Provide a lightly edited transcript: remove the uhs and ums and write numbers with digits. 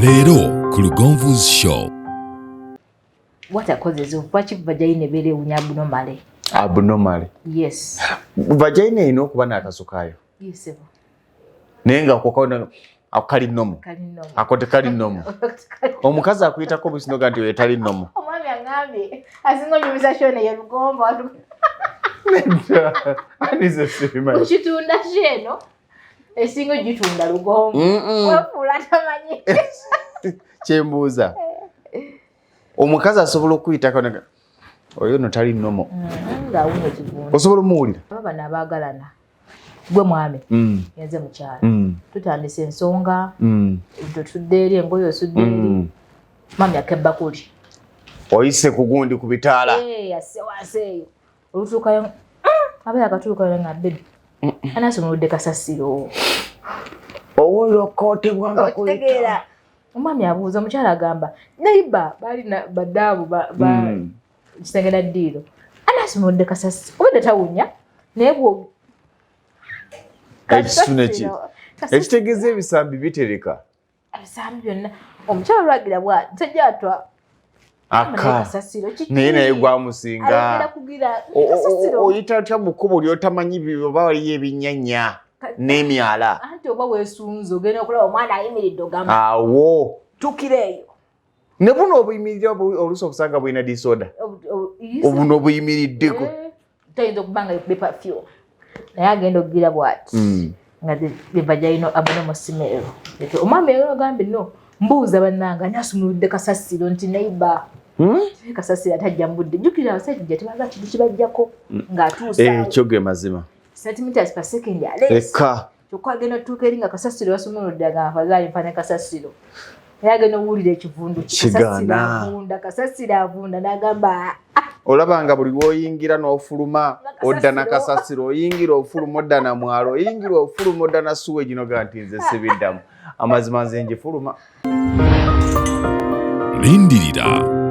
Leero ku Lugonvu's Show. What are causes of lwaki vagina ebeera ewunya abnormally? Abnormally. Yes. Vagina erina okuba n'akasu kaayo. Yes, sir. Naye nga ako ako kali normal. Kali normal. Ako tekali normal. Omukazi akuyitako businoga nti oyo tali normal. Omwami aŋŋambye asinga onyumisa show naye Lugonvu. Anize sibimanyi. Okitunda kyeno esinga ogitunda Lugonvu. Wefuula tamanyi. Kyembuuza. Omukazi asobola okuyitako oyo no tali normal. Ng'awunya ekivundu. Osobola omuwulira? Aba bano abaagalana. Gwe mwami. Yenze mukyala. Tutandise ensonga. Tutudde eri engoye osudde eri. Mami ak'ebbakuli. Oyise ku gundi ku bitaala. Asse wansi eyo. Olutuukayo aba yakatuukayo nga baby. Anaasumuludde kasasiro. Owulira okkootebwa nga kuyita. Okitegeera. Omwami abuuza, omukyala agamba neighbor balina badaabu ba kisenge na ddiiro. Anaasumuludde kasasiro. Obadde tawunya naye bwo Ekisune ki? Ekitegeeza ebisambi bitereka. Ebisambi byonna. Omukyala lwagira bw'ati tajja atwa Aka. Naye naye gwamusinga. Ayogera kugira kasasiro. Oyita otya mu kkubo ly'otamanyi oba waliyo ebinnyanya n'emyala. Anti oba weesunze ogenda okulaba omwana ayimiridde ogamba. Awo. Tuukira eyo. Ne buno obuyimirira oluusi okusanga bulina disorder. Obuno obuyimiriddeko. Toyinza okuba nga be perfume. Naye agenda okugira bw'ati. Nga the vagina abnormal smell. Omwami yagamba agambye no mbuuza bannange ani asumuludde kasasiro nti neighbor. Kasasiro atajja mu budde. Jjukira abasajja tebaagala kintu kibajjako ng'atuusa. Ekyo ge mazima. Centimeters per second aleese. Eka. Kyokka agenda otuuka eri nga kasasiro basumuludde agamba afazaali nfa ne kasasiro. Naye agenda owulira ekivundu kye. Kasasiro Kigaana. avunda, kasasiro avunda n'agamba, ah. Olaba nga buli lw'oyingira n'ofuluma odda na Kasasiro. kasasiro, oyingira ofuluma odda na mwalo, oyingira ofuluma odda na sewage n'ogaa nti nze sibiddamu. Amazima nze ngifuluma. Lindirira.